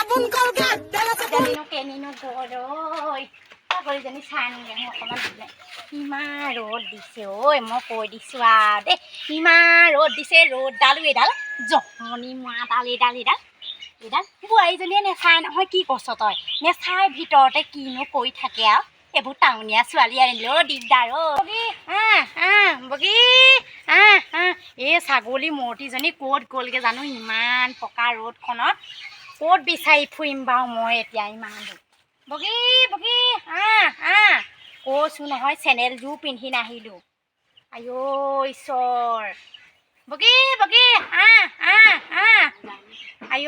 চাবোন কলগেট, তেলে চাবোন। জানিনো কেনিনো গ'ল ঐ। ছাগলীজনী চাই আনোগে মই অকণমান বোলে। ইমান ৰ'দ দিছে ঐ, মই কৈ দিছোঁ আৰু দেই, ইমান ৰ'দ দিছে। ৰ'দডালো এইডাল জহনি মৰাডাল, এইডাল এইডাল এইডাল বোৱাৰীজনীয়ে নেচায় নহয়। কি কৈছ তই? নেচায়, ভিতৰতে কিনো কৰি থাকে আৰু। এইবোৰ টাউনীয়া ছোৱালী আনিলেও দিগদাৰ অ'। বগী, আহ আহ, বগী, আহ আহ। এই ছাগলী মূৰ্তিজনী ক'ত গ'লগৈ জানো? ইমান পকা ৰ'দখনত ক'ত বিচাৰি ফুৰিম বাৰু মই এতিয়া ইমান দূৰ? বগী, বগী, আহ আহ। কৈছোঁ নহয়, চেনেলযোৰ পিন্ধি নাহিলোঁ। আইঅ ঈশ্বৰ! বগী, বগী, আহ আহ আহ। আইঅ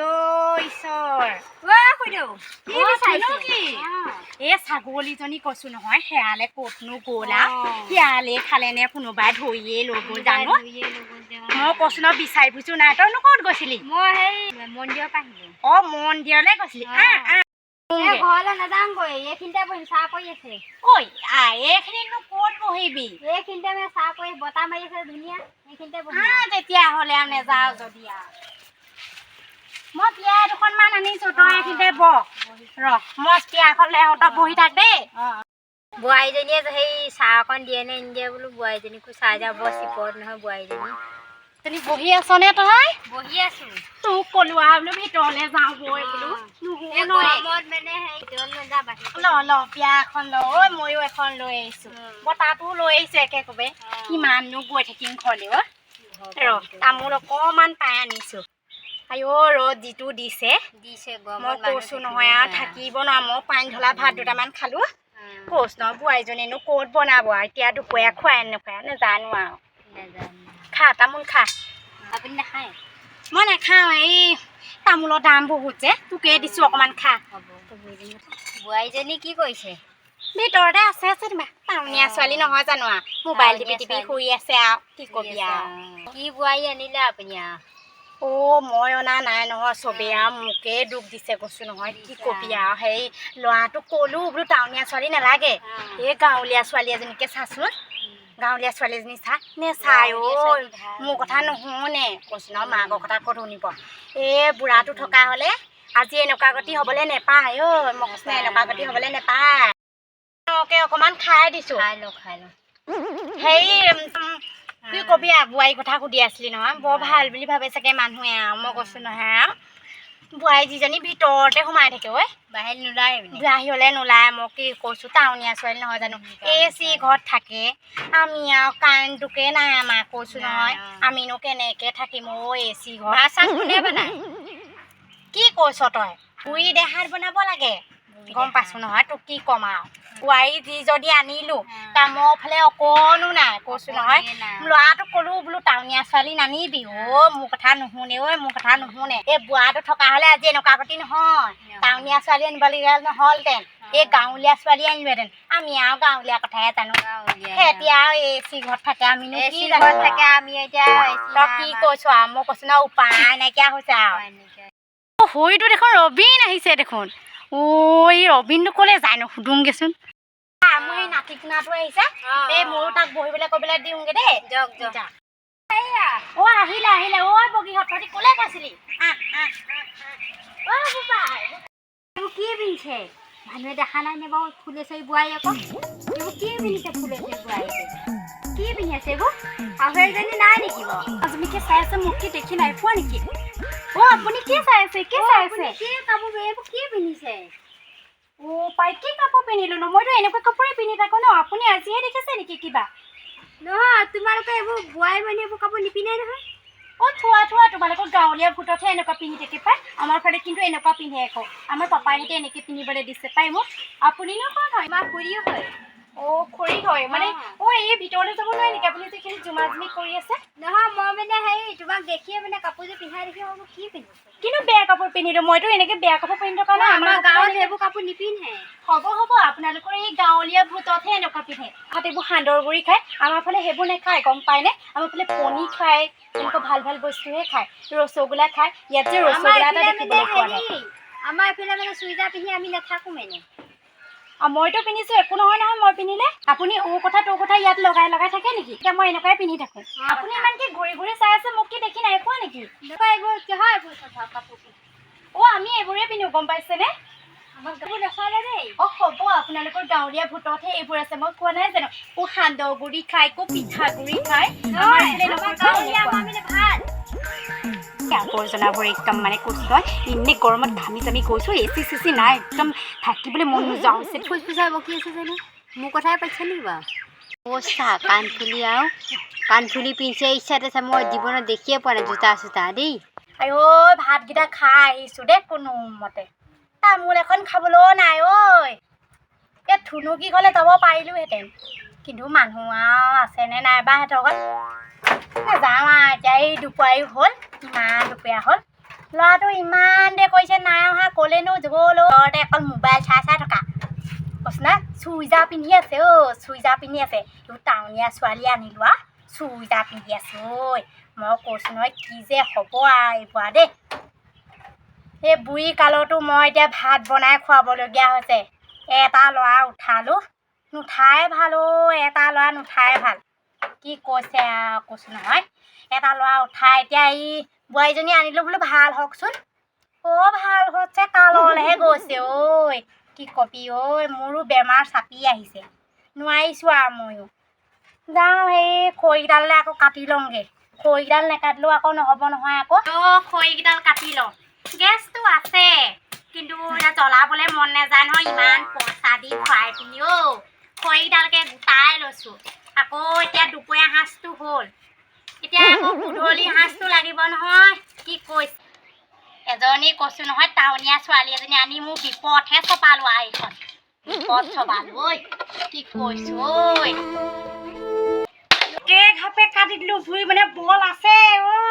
ঈশ্বৰ! খুইদেউ। কি বিচাৰিছে কি? এই ছাগলীজনী কৈছো নহয়, সেয়ালে ক'তনো গ'ল আৰু? শিয়ালে খালে নে কোনোবাই ধৰিয়ে লৈ গ'ল জানো? মই কৈছো ন, বিচাৰি ফুৰিছো, নাই। তইনো ক'ত গৈছিলি? মই সেই মন্দিৰৰ পৰা আহিলো। অ, মন্দিৰলৈ গৈছিলি? আহ আহ। এই ঘৰলৈ নাযাওঁগৈ, এইখিনিতে বহিম, ছাঁ পৰি আছে। ঐ আই, এইখিনিতনো ক'ত বহিবি? এইখিনিতে মানে ছাঁ পৰি বতাহ মাৰি আছে ধুনীয়া, এইখিনিতে বহিম। আহ, তেতিয়াহ'লে আৰু নেযাওঁ যদি আৰু। মই পিয়া দুখনমান আনিছো, তই এইখিনিতে বহ। ৰ, মই পিয়াখন লৈ আহোঁ, তই বহি থাক দেই। বোৱাৰীজনীয়ে সেই চাহ অকণ দিয়ে নে নিদিয়ে বোলো, বোৱাৰীজনীকো চাই যাওঁ। বৰ চিপত নহয় বোৱাৰীজনী। তুমি বহি আছনে তই? বহি আছো। তোক ক'লো আৰু বোলো ভিতৰলৈ যাওঁ বৈ বোলো। এই নুশুন। গৰমত মানে সেই ভিতৰত নাযাওঁ, বাহিৰত। ল ল, পিয়া এখন ল ঐ। ময়ো এখন লৈ আহিছো, বতাহটোও লৈ আহিছো একে কোবে। কিমাননো গৈ থাকিম ঘৰলৈ অ'। ৰ, তামোল অকণমান পাই আনিছো। আইঅ, ৰ'দ যিটো দিছে। দিছে। মই গৰমত মানুহ কৈছো নহয় আৰু, থাকিব নোৱাৰো। মই পানী ঢলা ভাত দুটামান খালো। কৈছো নহয়, বোৱাৰীজনীনো ক'ত বনাব আৰু এতিয়া দুপৰীয়া? খুৱাই নোখুৱাই নাজানো আৰু। নাজানো। খা, তামোল খা। আপুনি নাখায়? মই নাখাওঁ, এই তামোলৰ দাম বহুত যে। তোকে দিছো, অকণমান খা। হ'ব। বোৱাৰীজনী কি কৰিছে? ভিতৰতে আছে যেনিবা। টাউনীয়া ছোৱালী নহয় জানো আৰু, মোবাইল টিপি টিপি টাউনীয়া। শুই আছে আৰু কি কবি আৰু। কি বোৱাৰী আনিলে আপুনি আৰু? অ', মই অনা নাই নহয়, চবেই আৰু মোকে দুখ দিছে। কৈছো নহয়, কি কবি আৰু। সেই ল'ৰাটোক ক'লো বোলো, টাউনীয়া ছোৱালী নালাগে, এই গাঁৱলীয়া ছোৱালী এজনীকে চাচোন, গাঁৱলীয়া ছোৱালী এজনী চা। নেচাই ঐ, মোৰ কথা নুশুনে। কৈছো নহয়, মাকৰ কথা ক'ত শুনিব? এই বুঢ়াটো থকা হ'লে আজি এনেকুৱা গতি হ'বলৈ নেপায় ঐ। মই কৈছো নহয়, এনেকুৱা গতি হ'বলৈ নেপায়। অকে, অকণমান খাই দিছোঁ। খাই লওক, খাই লওক। হেৰি, কি কবি আৰু, বোৱাৰী কথা সুধি আছিলি নহয়। বৰ ভাল বুলি ভাবে চাগে মানুহে আৰু। মই কৈছো নহয় আৰু, বোৱাৰী যিজনী ভিতৰতে সোমাই থাকে ঐ। বাহিৰত নোলায় মানে? বাহিৰলৈ নোলায়। মই কি কৈছো, টাউনীয়া ছোৱালী নহয় জানো? এ চি ঘৰত থাকে। আমি আৰু কাৰেণ্টটোকে নাই আমাৰ, কৈছো নহয়। আমিনো কেনেকে থাকিম অ' এ চি ঘৰত? ভাত চাত কোনে বনায়? কি কৈছ তই? বুঢ়ী দেহাত বনাব লাগে, গম পাইছো নহয়। তোক কি ক'ম আৰু, বোৱাৰী যি যদি আনিলো, কামৰ ফালে অকণো নাই, কৈছো নহয়। ল'ৰাটোক ক'লো বোলো, টাউনীয়া ছোৱালী নানিবি অ'। মোৰ কথা নুশুনে ঐ, মোৰ কথা নুশুনে। এই বুঢ়াটো থকা হ'লে আজি এনেকুৱা গতি নহয়। টাউনীয়া ছোৱালী আনিবলগীয়া নহ'লহেঁতেন, এই গাঁৱলীয়া ছোৱালী আনিলোহেঁতেন। আমি আৰু গাঁৱলীয়া কথাহে জানো। সিহঁতি আৰু এ চি ঘৰত থাকে, আমিনো এ কি চি জানো? ঘৰত থাকে, আমি এতিয়া তই কি কৈছ আৰু? মই কৈছো ন, উপায় নাইকিয়া হৈছে আৰু। হৰিটো দেখোন ৰবীন আহিছে দেখোন। ঐ, এই ৰবীনটো ক'লে যায় নো? সুধোংগেচোন। মোৰ এই নাতি পোনাটো আহিছে, এই ময়ো তাক বহিবলৈ কৰিবলৈ দিওঁগে দেই। যাওক যাওক। যা। অ, আহিলে আহিলে। ঐ বগীহঁত, তহঁতি ক'লে গৈছিলি? আহ আহ আহ আহ। অ বোপাই। এইবোৰ কি পিন্ধিছে? মানুহে দেখা নাই নে বাৰু? ফুলেশ্বৰী বোৱাৰী আকৌ। এইবোৰ কি পিন্ধিছে ফুলেশ্বৰী বোৱাৰীয়ে? কি পিন্ধি আছে এইবোৰ? শাহুৱেকজনী নাই নেকি বাৰু? আপুনি কি চাই আছে? মোক কি দেখি নাই পোৱা নেকি? অ, আপুনি কি চাই আছে? কি চাই আছে? আপুনি কি কাপোৰ এইবোৰ কি পিন্ধিছে? অ পাই, কি কাপোৰ পিন্ধিলো নো? মইতো এনেকুৱা কাপোৰে পিন্ধি থাকো ন। আপুনি আজিহে দেখিছে নেকি কিবা? নহয়, তোমালোকে এইবোৰ বোৱাৰী মানুহ এইবোৰ কাপোৰ নিপিন্ধে নহয়। অ, থোৱা থোৱা, তোমালোকৰ গাঁৱলীয়া ভূততহে এনেকুৱা পিন্ধি থাকে পাই। আমাৰ ফালে কিন্তু এনেকুৱা পিন্ধে আকৌ। আমাৰ পাপাইহঁতে এনেকে পিন্ধিবলৈ দিছে পাই মোক। আপুনিনো কোন হয়? আমাৰ খুৰীও হয়। অ, খুৰী হয় মানে? অ, এই ভিতৰলৈ যাব নোৱাৰে নেকি? আপুনি যে এইখিনি জুমা জুমি কৰি আছে। নহয়, মই মানে হেৰি, তোমাক দেখিয়ে মানে কাপোৰযোৰ পিন্ধাই দেখি মই বোলো কি পিন্ধিছে। কিন্তু বেয়া কাপোৰ পিন্ধিলো? মইতো এনেকে বেয়া কাপোৰ পিন্ধি থকা নাই। আমাৰ গাঁৱত সেইবোৰ কাপোৰ নিপিন্ধে। হ'ব হ'ব, আপোনালোকৰ এই গাঁৱলীয়া ভূততহে এনেকুৱা পিন্ধে। তাত এইবোৰ সান্দহ গুড়ি খায়, আমাৰ ফালে সেইবোৰ নাখায়, গম পায়নে? আমাৰ ফালে পনীৰ খায়, এনেকুৱা ভাল ভাল বস্তুহে খায়, ৰসগোল্লা খায়। ইয়াত যে আমাৰ ৰসগোল্লা এটা এইফালে মানে দেখিবলৈ পোৱা নাই। হেৰি, আমাৰ এইফালে মানে চুইজাৰ পিন্ধি আমি নাথাকো মানে। মইতো পিন্ধিছো, একো নহয় নহয় মই পিন্ধিলে। আপুনি ঔ কথা তৌ কথা ইয়াত লগাই লগাই থাকে নেকি? এতিয়া মই এনেকুৱাই পিন্ধি থাকো। আপুনি ইমান কি ঘূৰি ঘূৰি চাই আছে? মোক কি দেখি নাই পোৱা নেকি? এনেকুৱা এইবোৰ কিহৰ এইবোৰ কথা কাপোৰ? অ, আমি এইবোৰে পিন্ধো। গম পাইছেনে? আমাক গাঁৱত নচলে দেই। অ, হ'ব, আপোনালোকৰ গাঁৱলীয়া ভূততহে এইবোৰ আছে। মই কোৱা নাই জানো, কো সান্দহ গুড়ি খায়, কো পিঠাগুড়ি খায়। আমাৰ এইফালে আমাৰ নহয়। গাঁৱলীয়া এনেকুৱা। আমি ভাল। আৱৰ্জনাবোৰ একদম মানে কৈছোঁ নহয়, এনেই গৰমত ঘামি জামি গৈছোঁ, এচি চেচি নাই, একদম থাকিবলৈ মন নোযোৱা হৈছে। ফুচফুচাই বকি আছে জানো, মোৰ কথাই পাইছে নেকি বাৰু? অ' চা, কাণফুলি আৰু কাণফুলি পিন্ধছে। ইচ্ছাতে চা, মই জীৱনত দেখিয়ে পোৱা নাই জোতা চোতা দেই। আই ঐ, ভাতকেইটা খাই আহিছোঁ দেই কোনোমতে। তামোল এখন খাবলৈও নাই ঐ। এই থুনুকি ঘৰলৈ যাব পাৰিলোহেঁতেন, কিন্তু মানুহ আৰু আছেনে নাই বা সিহঁতৰ ঘৰত। নাযাওঁ আৰু এতিয়া। এই দুপৰীয়াও হ'ল, ইমান দুপৰীয়া হ'ল, ল'ৰাটো ইমান দেৰি কৰিছে, নাই অহা। ক'লেনো গ'ল অ'। ঘৰতে অকল মোবাইল চাই চাই থকা। কৈছো না, চুইজাৰ পিন্ধি আছে অ', চুইজাৰ পিন্ধি আছে। এইবোৰ টাউনীয়া ছোৱালী আনি লোৱা চুইজাৰ পিন্ধি আছে ঐ। মই কৈছোঁ নহয়, কি যে হ'ব আৰু এইবোৰ আৰু দেই। এই বুঢ়ী কালতো মই এতিয়া ভাত বনাই খুৱাবলগীয়া হৈছে। এটা ল'ৰা উঠালোঁ, নুঠাই ভাল অ', এটা ল'ৰা নুঠাই ভাল। কি কৈছে আৰু, কৈছোঁ নহয়, এটা ল'ৰা উঠাই এতিয়া এই বোৱাৰীজনী আনিলোঁ বোলো ভাল হওকচোন। অ' ভাল হৈছে, কাললৈহে গৈছে ঐ। কি কবি ঐ, মোৰো বেমাৰ চাপি আহিছে, নোৱাৰিছোঁ আৰু ময়ো। যাওঁ, এই খৰিকেইডাললৈ আকৌ কাটি লওঁগৈ। খৰিকেইডাল নেকাটিলেও আকৌ নহ'ব নহয় আকৌ। অ', খৰিকেইডাল কাটি লওঁ। গেছটো আছে, কিন্তু এতিয়া জ্বলাবলৈ মন নাযায় নহয়, ইমান পইচা দি খুৱাই পিনি অ'। খৰিকেইডালকে গোটাই লৈছোঁ। আকৌ এতিয়া দুপৰীয়া সাঁজটো হ'ল, এতিয়া আকৌ গধূলি সাঁজটো লাগিব নহয়। কি কৈছে এজনী, কৈছোঁ নহয়, টাউনীয়া ছোৱালী এজনী আনি মোৰ বিপদহে চপালো আৰু, এইখন বিপদ চপালো ঐ। কি কৈছো ঐ, একে ঘাপে কাটি দিলো। ভুই মানে বল আছে ঐ।